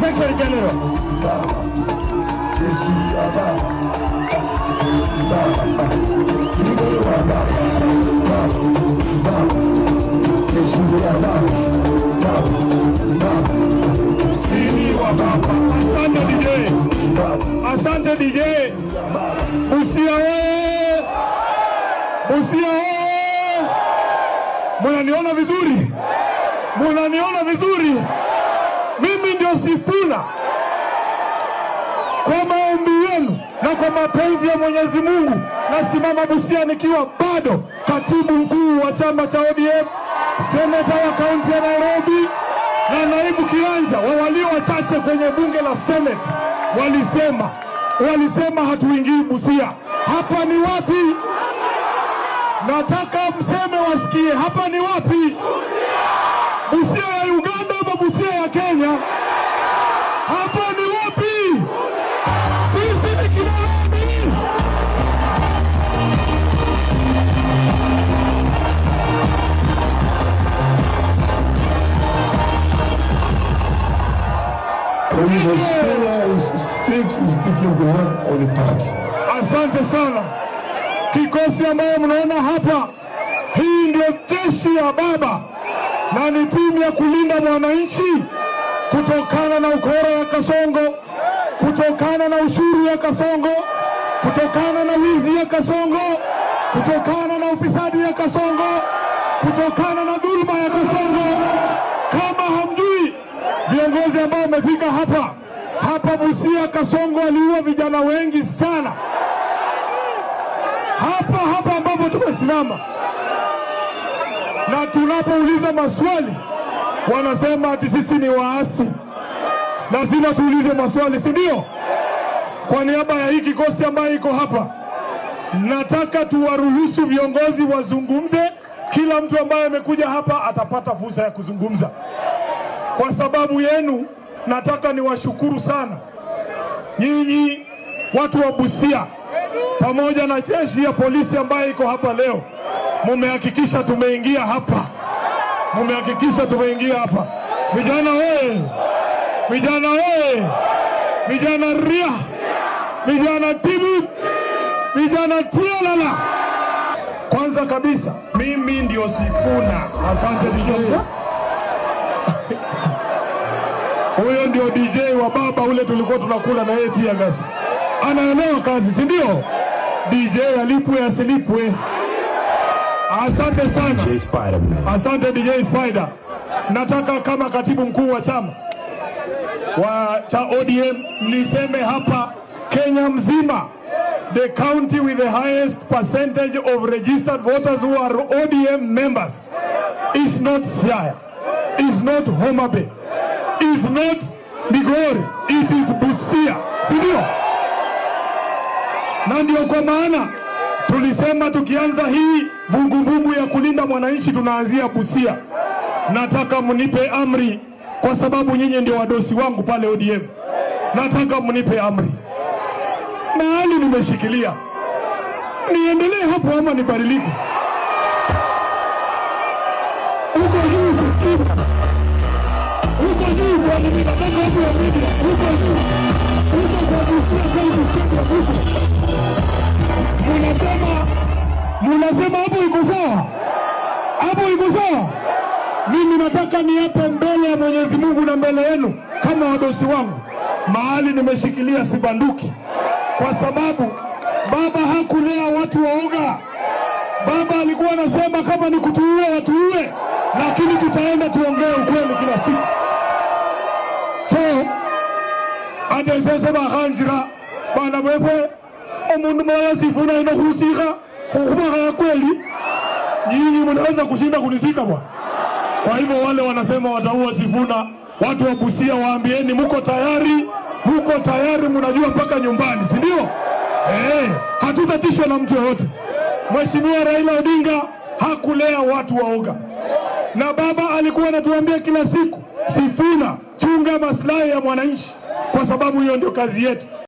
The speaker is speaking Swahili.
Secretary General. Asante DJ. Asante DJ. Busia oye! Busia oye! Munaniona vizuri? Munaniona vizuri? Mimi ndio Sifuna. Kwa maombi yenu na kwa mapenzi ya Mwenyezi Mungu nasimama Busia nikiwa bado katibu mkuu wa chama cha ODM, seneta wa kaunti ya Nairobi na naibu kiranja wa walio wachache kwenye bunge la Senate. Walisema hatuingii Busia. Hapa ni wapi? Nataka mseme wasikie, hapa ni wapi? Busia ya Uganda ama Busia ya Kenya? Hapa ni wapi? Sisi ni kina nani? Mr. Speaker is speaks is speaking on behalf of the party. Asante sana. Kikosi ambayo mnaona hapa, hii ndio jeshi ya baba na ni timu ya kulinda mwananchi kutokana na ukora ya Kasongo, kutokana na ushuru ya Kasongo, kutokana na wizi ya Kasongo, kutokana na ufisadi ya Kasongo, kutokana na dhuluma ya Kasongo. Kama hamjui viongozi ambao wamefika hapa hapa Busia, Kasongo aliua vijana wengi sana hapa hapa ambapo tumesimama, na tunapouliza maswali wanasema ati sisi ni waasi. Lazima tuulize maswali, si ndio? Kwa niaba ya hii kikosi ambayo iko hapa, nataka tuwaruhusu viongozi wazungumze. Kila mtu ambaye amekuja hapa atapata fursa ya kuzungumza. Kwa sababu yenu, nataka niwashukuru sana nyinyi watu wa Busia pamoja na jeshi ya polisi ambayo iko hapa leo, mumehakikisha tumeingia hapa, mumehakikisha tumeingia hapa. Vijana oye! Vijana oye! Vijana ria! Vijana tibu! Vijana tialala! Kwanza kabisa mimi ndio Sifuna. Asante DJ. Huyo ndio DJ wa baba ule tulikuwa tunakula na yeye tear gas. Anaelewa kazi, si ndio? DJ alipwe asilipwe. Asante sana. DJ Spider-Man. Asante DJ Spider. Nataka kama katibu mkuu wa chama wa cha ODM niseme hapa Kenya mzima, the county with the highest percentage of registered voters who are ODM members is not Siaya, is not Homa Bay, is not Migori, it is Busia, si ndio? Na ndio kwa maana tulisema tukianza hii vuguvugu ya kulinda mwananchi tunaanzia Busia. Nataka mnipe amri, kwa sababu nyinyi ndio wadosi wangu pale ODM. Nataka mnipe amri, mahali nimeshikilia, niendelee hapo ama nibadilike? Huko juu sisikii, huko juu kwa nini? Nataka watu wa media huko juu, huko kwa Busia County Stadium huko munasema hapo iko sawa, hapo iko sawa. Mimi nataka niape mbele ya Mwenyezi Mungu na mbele yenu kama wadosi wangu, mahali nimeshikilia sibanduki, kwa sababu baba hakulea watu waoga. Baba alikuwa anasema kama ni kutuua watuue, lakini tutaenda tuongee ukweli kila siku. So ate sese bakhanjira bana befwe omundu moya Sifuna ino khusikha khukhubakha kweli, nyinyi mnaweza kushinda kunisika bwana. Kwa hivyo wale wanasema wataua Sifuna, watu wa Busia waambieni muko tayari, muko tayari, mnajua mpaka nyumbani, si ndio? Hatutatishwa na mtu yoyote. Mheshimiwa Raila Odinga hakulea watu waoga, na baba alikuwa anatuambia kila siku, Sifuna, chunga maslahi ya mwananchi, kwa sababu hiyo ndio kazi yetu.